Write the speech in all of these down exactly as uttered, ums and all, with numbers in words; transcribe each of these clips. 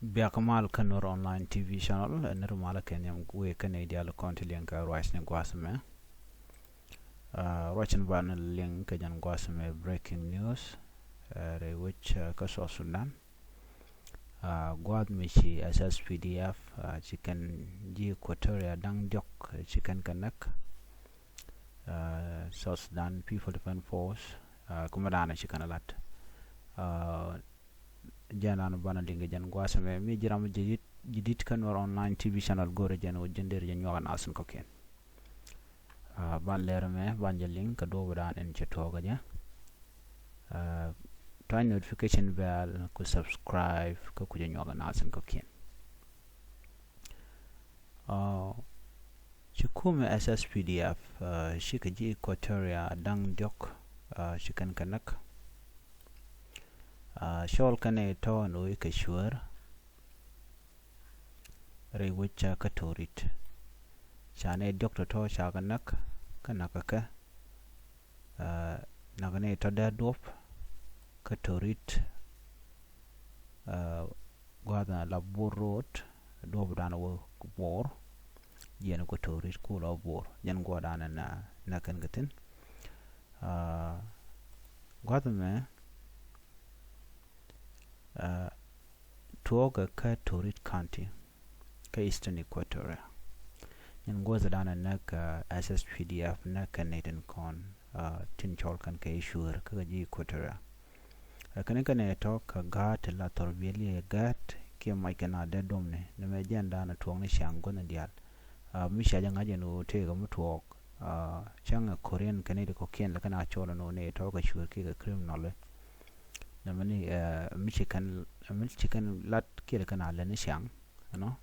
Biak mal kä Nuer Online T V channel, ɛ ni ri mal kɛ nhiam wëë kä nɛy diaal kɔn ti liŋ kɛ ruacni gua̱a̱th mɛ. Ruacni banɛ liŋ kɛ jɛn gua̱a̱th mɛ, breaking news, rɛy wec kä South Sudan. Gua̱a̱th mi ci S S P D F ci kɛn ji̱ Equatoria da̱ŋ diɔ̱k ci kɛn kɛ näk. South Sudan People Defense Force, kumɛ da̱a̱n ci kɛn lat. Jɛn an banɛ liŋ kɛ jɛn gua̱a̱th mɛ, mi ji̱ ram ji̱ dit kä Nuer Online T V channel go̱rɛ jɛn wä ji̱n der jɛ nyuak a nasin kɔ̱kiɛn. Ban lɛr mɛ ban jɛ liŋ kɛ duɔ̱ɔ̱p dan in cɛ tuɔɔk kɛ jɛ. Tuany notification bell ku subscribe kä ku jɛ nyuak a nasin kɔ̱kiɛn. Ci kumɛ S S P D F ci kɛ ji̱ Equatoria da̱ŋ diɔ̱k ci kɛn kɛ näk. Cɔl kɛn ɛ tɔ̱ ni wec kɛ cuäär rɛy wec kä Torit. Ca nɛ diɔ̱k tɔ̱tɔ̱ ca kɛ näk kä näk kɛ kɛ. Näk ni tɔ̱ dee duɔ̱p kä Torit. Gua̱a̱th na la Bor Road, duɔ̱p dan wä Bor. Jiɛn ku Torit ku la Bor. Jɛn gua̱a̱th dan na na kɛn kɛ thi̱n. Gua̱a̱th mɛ tuɔɔkɛ kä Torit County kä Eastern Equatoria. Jɛn gua̱a̱th dan na kɛ S S P D F na kɛ nɛy tin kɔn tin cɔl kɛn kɛ cuäär kä ji̱ Equatoria. Kɛn kɛn ɛ tɔ̱ kɛ gaat ti la thɔr biɛli ɛ gaat kiɛ mac kɛn a dee domni ni mɛ jɛn da̱a̱n a tuɔɔkni ciaŋ guäthni diaal. Mi cia jɛ ŋa̱c ɛn ɣöö tëëkɛ mi tuɔɔk cäŋ ɛ Korean kɛn i̱ ti kɔ̱kiɛn lɛ kɛn a cɔl ɛn ɣöö ni ɛ tɔ̱ kɛ cuäär kiɛ kɛ criminal. Ni mɛ ni mi ci kɛn mi ci kɛn lat kiɛ lɛ kɛn a lɛ ni ciaŋ ɛnɔ.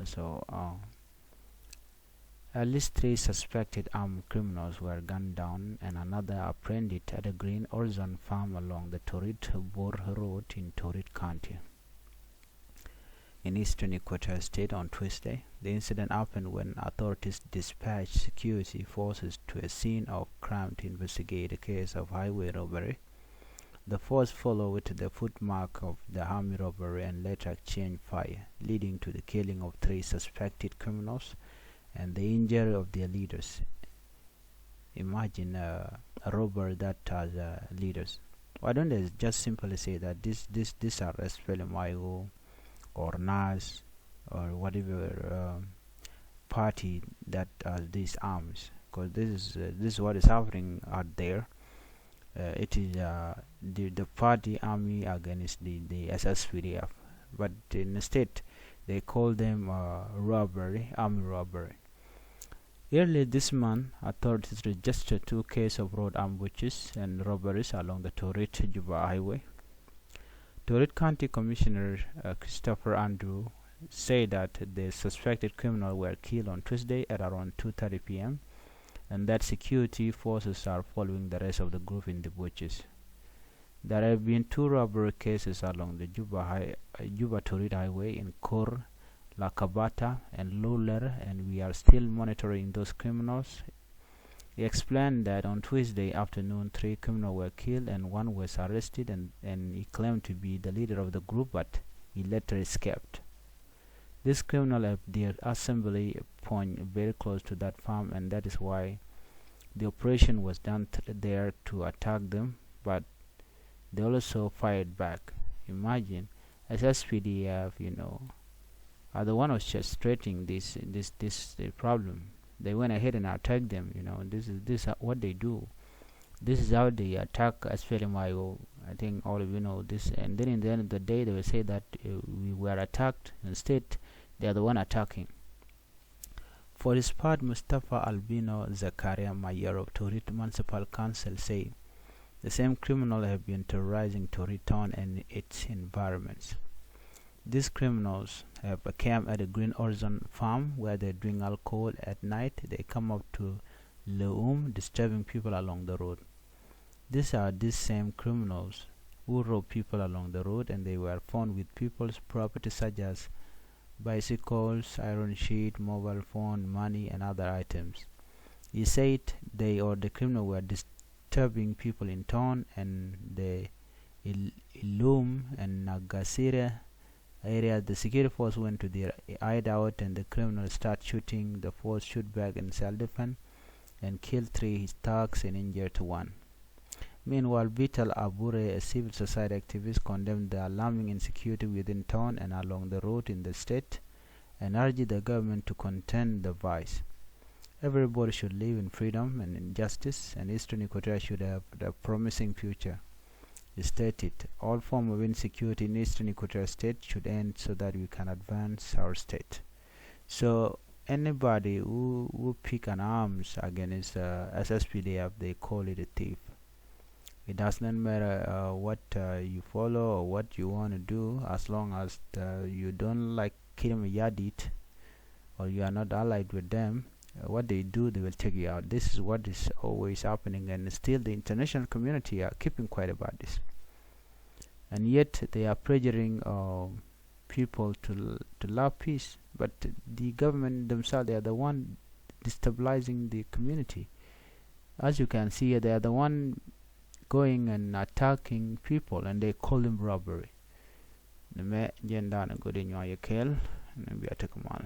So At least three suspected armed criminals were gunned down and another apprehended at a Green Horizon farm along the Torit Bor Road in Torit County, in eastern Equatoria State on Tuesday. The incident happened when authorities dispatched security forces to a scene of crime to investigate a case of highway robbery. The force followed the footmark of the armed robbery and later exchanged fire, leading to the killing of three suspected criminals and the injury of their leaders. Imagine uh, a robber that has uh, leaders. Why don't they just simply say that this this this are S P L M I O or NAS or whatever um, party that has these arms? Because this is uh, this is what is happening out there. Uh, it is uh, the, the party army against the, the S S P D F. But instead, they call them uh, robbery, armed robbery. Early this month, authorities registered two cases of road ambushes and robberies along the Torit Juba Highway. Torit County Commissioner uh, Christopher Andrew said that the suspected criminals were killed on Tuesday at around two thirty p m and that security forces are following the rest of the group in the bushes. There have been two robbery cases along the Juba High, uh, Juba Torit Highway in Kor, Lakabata, and Luler, and we are still monitoring those criminals. He explained that on Tuesday afternoon, three criminals were killed and one was arrested, and, and he claimed to be the leader of the group, but he later escaped. These criminals have their assembly point very close to that farm, and that is why the operation was done th- there to attack them, but they also fired back. Imagine, S S P D F, you know, are the one orchestrating this this this uh, problem. They went ahead and attacked them. You know, this is this is what they do. This is how they attack S P L M I O. I think all of you know this. And then in the end of the day, they will say that uh, we were attacked. Instead, they are the one attacking. For his part, Mustafa Albino Zakaria, mayor of Torit Municipal Council, said the same criminals have been terrorizing Torit town and its environments. These criminals have a camp at a Green Horizon farm where they drink alcohol at night. They come up to Leum, disturbing people along the road. These are these same criminals who rob people along the road, and they were found with people's property such as bicycles, iron sheet, mobile phone, money, and other items. He said they or the criminal were disturbing people in town, and the Il- Ilum and Nagasire area, the security force went to their hideout and the criminals start shooting. The force shoot back in self-defense and killed three thugs and injured one. Meanwhile, Vital Abure, a civil society activist, condemned the alarming insecurity within town and along the road in the state and urged the government to contain the vice. Everybody should live in freedom and in justice, and Eastern Equatoria should have a promising future. He stated, all form of insecurity in Eastern Equatoria State should end so that we can advance our state. So anybody who, who pick an arms against uh, S S P D F, they call it a thief. It does not matter uh, what uh, you follow or what you want to do, as long as uh, you don't like Kiir Mayardit or you are not allied with them. Uh, what they do, they will take you out. This is what is always happening, and still the international community are keeping quiet about this. And yet they are pressuring uh, people to to love peace, but the government themselves, they are the one destabilizing the community. As you can see, they are the one going and attacking people, and they call them robbery. Nɛ mɛ jɛn danɛ go̱o̱r i̱ nyuak yɛ kɛɛl, nɛ bia tekɛ mal.